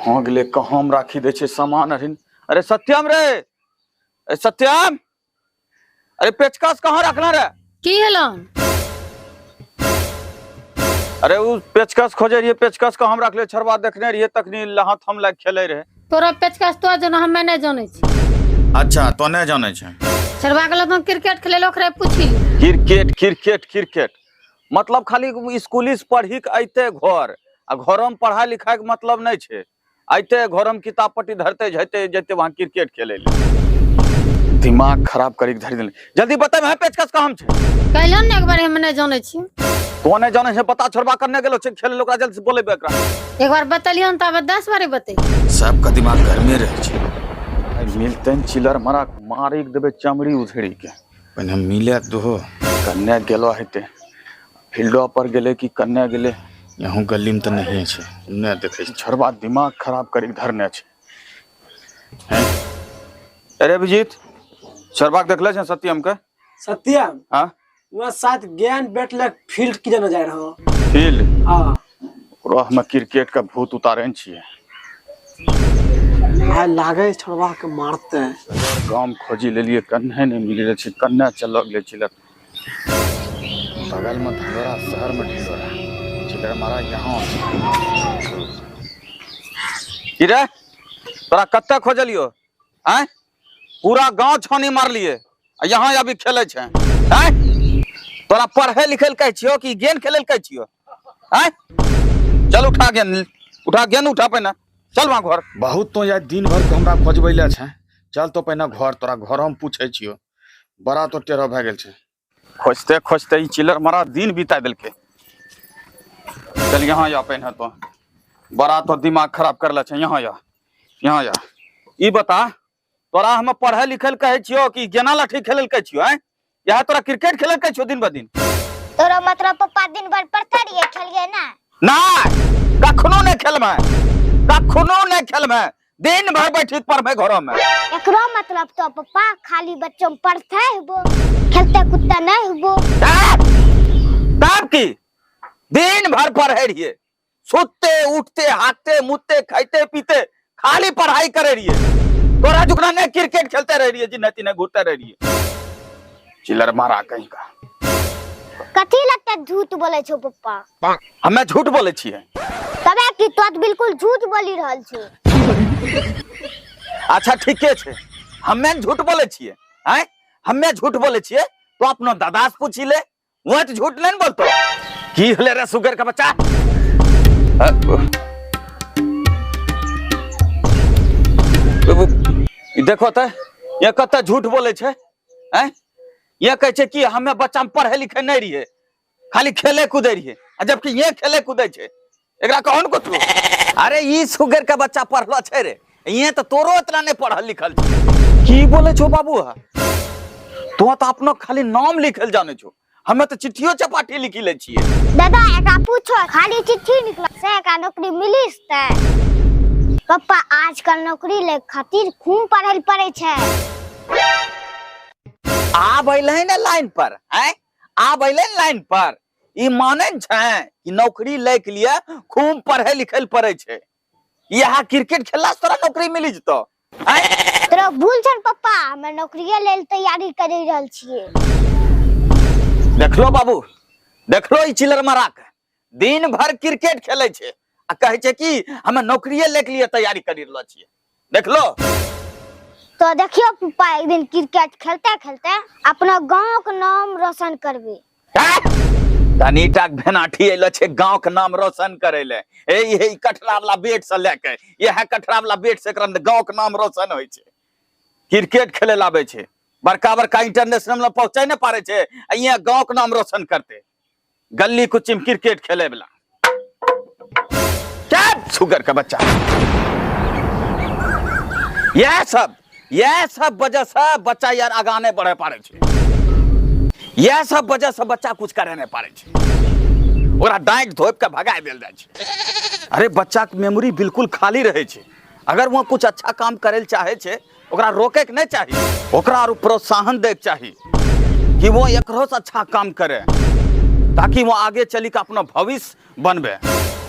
कहाँ गेलै, कहाँ हम राखी दै छै सामान अरिन। अरे सत्यम रे, ए सत्यम, अरे पेचकस कहाँ रखना रे? की हेलन? अरे उ पेचकस खोजे रहिए, पेचकस कहाँ हम रखले? छरवा देखने रहिए तखनी हाथ हम लाग खेले रहे। तोरा पेचकस तो जानो, हमे नहीं जानै छी। अच्छा, तो नहीं जानै छै। छरवा गेलो तो क्रिकेट खेले लो, ओकरे पूछी। क्रिकेट क्रिकेट क्रिकेट मतलब खाली स्कूली से पढ़ी के अइते घर, आ घरों में पढ़ाई लिखाई के मतलब नहीं छै। अइते घर में किताब पट्टी धरते जैते जैते वहां क्रिकेट खेले ले। दिमाग खराब करी के धरि देले। जल्दी बता, वहां पेचकस कहाँ छै? कहलन ने एक बार, हम नहीं जानै छी। तो नहीं जानै छै? पता छोड़बा करने गेलो छै खेले, ओकरा जल्दी से बोलेबे एकरा। एक बार बतलियन तब 10 बार बते। सबका दिमाग गर्मे रहे छै। आइ मिलते न चिलर मरा मारी के देबे चमड़ी उधेड़ी के। पहिने मिले दो। कन्ने गेलो हेते? फील्डो पर गेले कि कन्ने गेले? यहाँ गली में तो नहीं छै, नहि देखे छै। छोड़बा दिमाग खराब करी के धरने छै। हैं? अरे अभिजीत, छोड़बा के देखले छै सत्यम के? सत्यम? हाँ। वह साथ ज्ञान बैठले फील्ड की जाना जा रहा। फील्ड? हाँ। ओकरो हम क्रिकेट का भूत उतारे छियै। भाई लागे छोड़वा के मारते हैं। गांव खोजी लेलिए, कन्ने नहीं मिले छै, कन्ने चल गेले चिलर। बगल में धंधोरा, शहर में ढिंढोरा, चिलर मारा यहाँ की रे? तोरा कत्ते खोजलियो? आँय, पूरा गांव छानी मारलिए आ यहाँ अभी खेले छै। आँय, तोरा पढ़े लिखे लए कहै छियो कि गेंद खेले लए कहै छियो? आँय, चल उठा गेंद, उठा गेंद, उठा पहिने, चल वहाँ घर। बहुत तो यार दिन भर के हमरा खोजबै ले छै। चल तो पहिने घर, तोरा घर हम पूछै छियो। बड़ा तो टेढ़ो भए गेल छै। खोजते खोजते ई चिलर मारा दिन बिता देलकै। चल यहाँ या पहिने, तो बड़ा तो दिमाग खराब करले छै। यहाँ या, यहाँ या। ई बता, तोरा हम पढ़े लिखे लए कहै छियो कि गेना लाठी खेले लए कहै छियो? आँय, यहाँ तोरा क्रिकेट खेले लए कहै छियो दिन ब दिन? तोरा मतलब पप्पा दिन भर पढ़ते रहिए, खेलिए ना? ना, कखनो नहीं खेलबै, कखनो नहीं खेलबै। दिन भर बैठी पढ़बै घरों में। एकरो मतलब तो पप्पा खाली बच्चों में पढ़ते हबो, खेलते कुत्ता नहीं हबो। तब की दिन भर पढ़े रहिए, सुतते उठते हाथते मुतते खाते पीते खाली पढ़ाई करे रहिए। तोरा जुकना नहीं क्रिकेट खेलते रह रहिए, जिन्ने तिन्ने घूरते रह रहिए। चिलर मारा कहीं का। कथी लगता झूठ बोले छो पप्पा? हमें झूठ बोले छिए? तबे की, तो बिल्कुल झूठ बोली रहल छो। अच्छा ठीके छै, हमें झूठ बोले छिए? आँय, हमें झूठ बोले छिए तो अपनो दादा से पूछी ले, वह तो झूठ नहीं बोलतो। की हले रे सुगर का बच्चा? देखो त ये कते झूठ बोले छै। आँय, ये कहै छै कि हमें बच्चा में पढ़े लिखे नहीं रहिए, खाली खेले कूदे रहिए, आ जबकि ये खेले कूदे छै। एकरा कहन को तू? अरे ई सुगर के बच्चा पढ़लो छै रे, ये तो तोरो इतना नहीं पढ़ल लिखल छै। की बोले छो बाबू? हा, तो तो अपनो खाली नाम लिखल जाने छो, हमें तो चिट्ठियो चपाटी लिखी ले छिए। दादा एकरा पूछो, खाली चिट्ठी निकला से एकरा नौकरी मिलिस ते? पप्पा आजकल नौकरी ले खातिर खूब पढ़ल पड़े छै। आब अइलै ने लाइन पर? आँय, आब अइलै ने लाइन पर? ई मानै ने छै कि नौकरी लै के लिए खूब पढ़े लिखे ले पड़े छै। यहाँ क्रिकेट खेलला से तोरा नौकरी मिली जतो? आँय? तोरा भूल छन पप्पा, हमे नौकरिये लेल तैयारी करि रहल छियै। देखलो बाबू, देखलो, ई चिलर मारा के दिन भर क्रिकेट खेले छै आ कहै छै कि हमे नौकरिये लै के लिए तैयारी करि रहल छियै। देखलो? तो देखियो पप्पा, एक दिन क्रिकेट खेलते खेलते अपना गांव के नाम रोशन करबे। तनीटा भेनाठी अयलो छै गांव के नाम रोशन करे ले। ए ये कठरा वाला बेट से लेके, इएह कठरा वाला बेट से एकरा गांव के नाम रोशन होइ छै। क्रिकेट खेले लाबै छै, बड़का बड़का इंटरनेशनल में पहुंचे नहीं पारे छै, आ यहाँ गांव के नाम रोशन करते गली कुची में क्रिकेट खेले वाला। क्या सुगर का बच्चा। यह सब वजह से बच्चा यार आगा नहीं बढ़े पारे छै। यह सब वजह से बच्चा कुछ करे नहीं पारे छै, ओकरा डाँटि धोपि के भगा देल जाइ छै। अरे बच्चा के मेमोरी बिल्कुल खाली रहे छै। अगर वह कुछ अच्छा काम करे ले चाहे छै, ओकरा रोके के नहीं चाहिए, ओकरा आरू प्रोत्साहन दे के चाही कि वो एकरो से अच्छा काम करे, ताकि वो आगे चली के अपना भविष्य बनबे।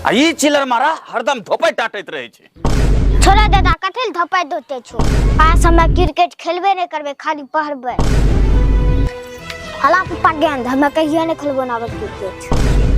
आ ई चिलर मारा हरदम धोपै टाटैत रहै छै। छोड़ो दादा, कथी लए धपाइ दोते छो? आज हमे क्रिकेट खेलबे नहीं करबे, खाली पढ़बे। हला पप्पा, गेंद हमे कहियो नहीं खेलबो ना क्रिकेट।